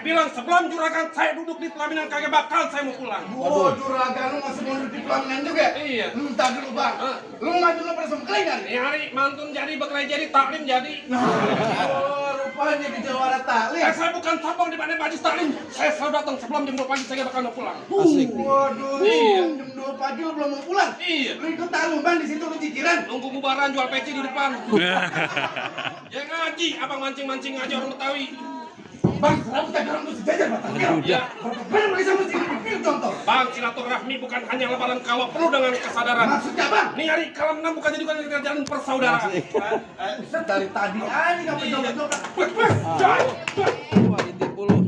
Saya bilang sebelum juragan saya duduk di pelaminan kagak bakal saya mau pulang. Oh, juragan lu masih mau duduk di pelaminan juga? Iya. Entar dulu bang. Lu maju lu pada kelingan. Ini hari mantun jadi, bekerja jadi, taklim jadi. Oh, rupanya di Jawara taklim. Saya bukan sombong di mana majlis taklim. Saya selalu datang sebelum jam 2 pagi saya bakal mau pulang. Waduh, Iya. jam 2 pagi lu belum mau pulang? Iya. Lu ikut taklim bang, di situ lu cikiran. Nunggu bubaran jual peci di depan. Ya ngaji, abang mancing-mancing aja orang Betawi. Bang, rambut tak orang tuh sejajar batangnya. Iya. Mana pakai sama sini? Ini contoh. Bang, silaturahmi bukan hanya lebaran kalau perlu dengan kesadaran. Maksudnya bang? Nih hari kalau menang bukan jadi jalan persaudaraan. Dari tadi aja kamu joget-joget. Wah, inti puluh.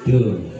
Tuh.